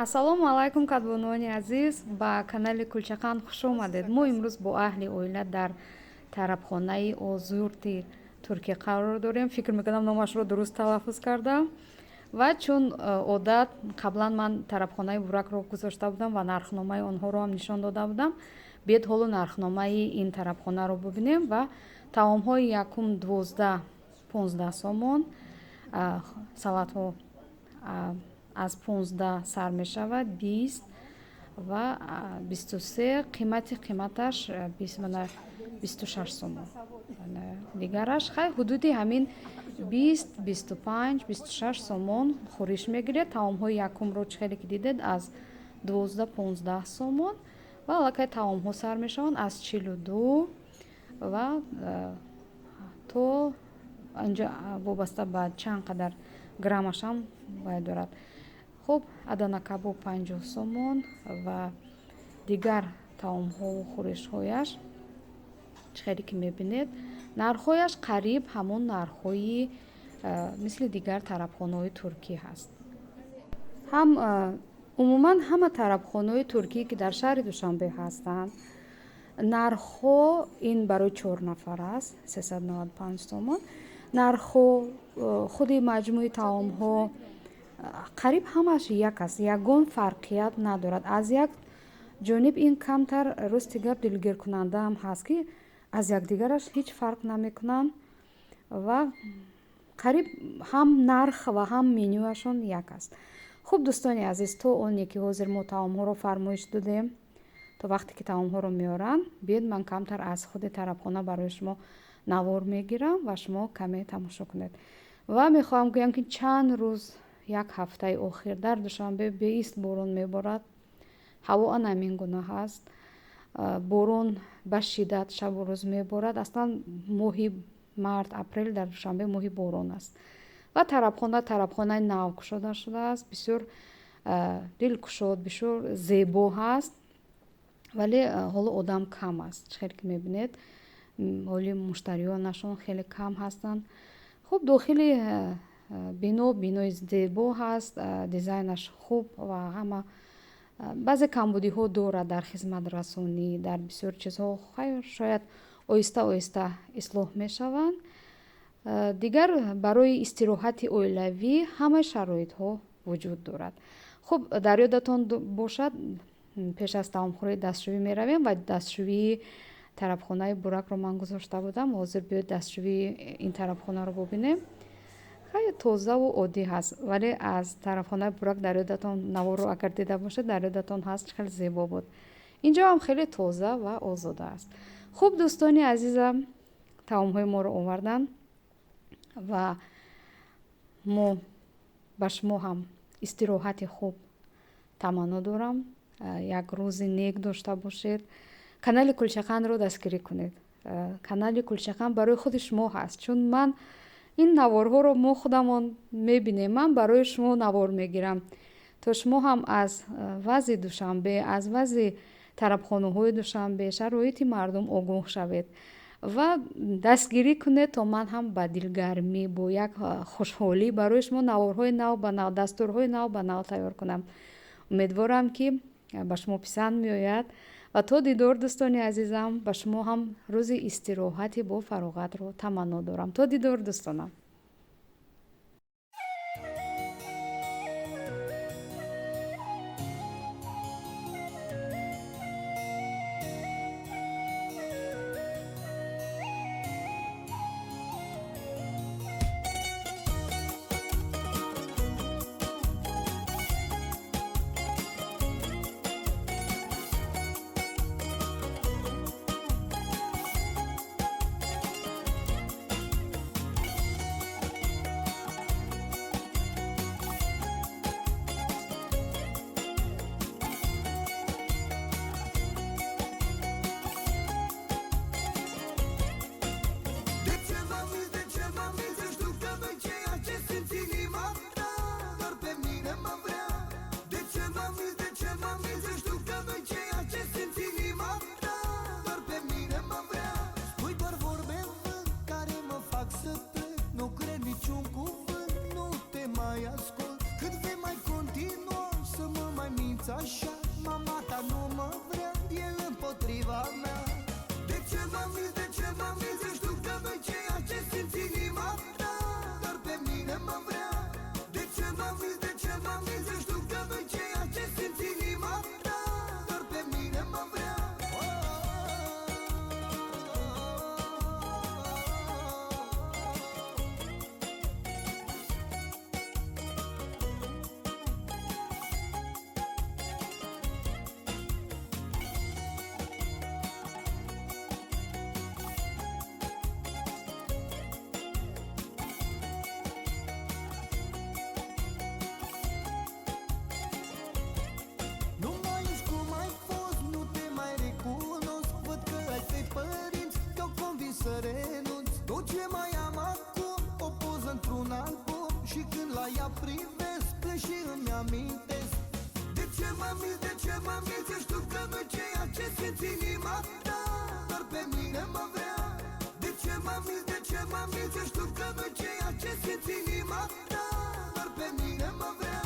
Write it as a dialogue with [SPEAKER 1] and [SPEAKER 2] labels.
[SPEAKER 1] Ассалому алайкум, кадбонуони азиз, ба канали Кулчақанд хуш омадед. Мо имрӯз бо аҳли оила дар тарабхонаи Озюрти Туркия қарор дорем. Фикр мекунам, номашро дуруст талаффуз кардам. Ва чун одат, қаблан ман тарабхонаи Буракро гузошта будам ва нархномаи онҳоро ҳам нишон дода будам. Биёед, ҳоло нархномаи ин тарабхонаро бубинем. Ва таомҳои якум 12, 15 сомон, салатҳо аз 15 сар мешавад, 20 ва 23, қиматаш 26 сомон. Дигараш хай ҳудуди ҳамин 20, 25, 26 сомон хӯриш мегиред. Таомҳои якумро, чӣ хеле ки дидед, аз 12, 15 сомон ва аллакай таомҳо сар мешаванд аз 42 ва то инҷо, вобаста ба чанд қадар граммашам бояд дорад. Хуб, Адана кабоб 50 сомон ва дигар таомҳову хӯришҳояш, чӣ хеле ки мебинед, нархҳояш қариб ҳамон нархҳои мисли дигар тарабхонаҳои туркӣ ҳаст. Ҳам умуман ҳама тарабхонаҳои туркӣ, ки дар шаҳри Душанбе ҳастанд, нархҳо, ин барои чор нафар аст, 395 сомон. Нархҳо, худи маҷмӯи таомҳо қариб ҳамааш як аст, ягон фарқият надорад. Аз як ҷониб ин камтар, рости гап, дилгиркунандаам ҳаст, ки аз якдигараш ҳеҷ фарқ намекунанд ва қариб ҳам нарх ва ҳам менюашон як аст. Хуб, дӯстони азиз, то оне ки ҳозир мо таомҳоро фармоиш додем, то вақте ки таомҳоро меоранд, биёед, ман камтар аз худи тарабхона барои шумо навор мегирам ва шумо каме тамошо кунед. Ва мехоҳам гӯям, ки чанд рӯз, як ҳафтаи охир дар Душанбе беист борон меборад. Ҳаво ана ҳамин гуна ҳаст, борон ба шиддат шабу рӯз меборад. Аслан моҳи март, апрел дар Душанбе моҳи борон аст. Ва тарабхона тарабхонаи нав кушода шудааст, бисёр дилкушод, бисёр зебо ҳаст, вале ҳоло одам кам аст. Чӣ хеле ки мебинед, ҳоли муштариёнашон хеле кам ҳастанд. Хуб, дохили бино бинои зебо ҳаст, дизайнаш хуб ва ҳама, баъзе камбудиҳо дорад дар хизматрасонӣ, дар бисёр чизҳо. Хайр, шояд оҳиста оҳиста ислоҳ мешаванд. Дигар барои истироҳати оилавӣ ҳамаи шароитҳо вуҷуд дорад. Хуб, дар ёдатон бошад, пеш аз таомхӯрӣ дастшӯӣ меравем ва дастшӯии тарабхонаи Буракро ман гузошта будам. Ҳозир биёед, дастшӯии ин тарабхонаро бубинем. Хеле тозаву оддӣ ҳаст, вале аз тарабхонаи Бурак дар ёдатон, наворро агар дида бошед, дар ёдатон ҳаст, хеле зебо буд. Инҷо ҳам хеле тоза ва озода аст. Хуб, дӯстони азизам, таомҳои моро оварданд ва мо ба шумо ҳам истироҳати хуб таманно дорам. Як рӯзи нек дошта бошед. Канали Кулчақандро дастгирӣ кунед. Канали Кулчақанд барои худи шумо ҳаст, чун ман ин наворҳоро мо худамон мебинем. Ман барои шумо навор мегирам, то шумо ҳам аз вазъи Душанбе, аз вазъи тарабхонаҳои Душанбе, шароити мардум огоҳ шавед ва дастгирӣ кунед, то ман ҳам ба дилгармӣ, бо як хушҳолӣ барои шумо наворҳои нав ба нав, дастурҳои нав ба нав тайёр кунам. Умедворам, ки ба шумо писанд меояд. Ва то дидор, дӯстони азизам, ба шумо ҳам рӯзи истироҳати бо фароғатро таманно дорам. То дидор, дӯстонам.
[SPEAKER 2] simți așa? Mama ta nu mă vrea, e împotriva mea. De ce mă minți, de ce mă minți? Eu știu că nu-i ceea ce simți inima ta, doar pe mine mă vrea. De ce mă minți, de ce mă minți? Eu știu că nu-i ceea ce simți inima ta, doar pe mine mă vrea. Nu mai ești cum ai fost, nu te mai recunosc. Văd că ai tăi părinți te-au convins să renunți. Tot ce mai am acum, o poză într-un album, și când la ea privesc, plec și îmi amintesc. De ce mă minți, de ce mă minți? Eu știu că nu-i ceea ce simți inima ta, doar pe mine mă vrea. De ce mă minți, de ce mă minți? Eu știu că nu-i ceea ce simți inima ta, doar pe mine mă vrea.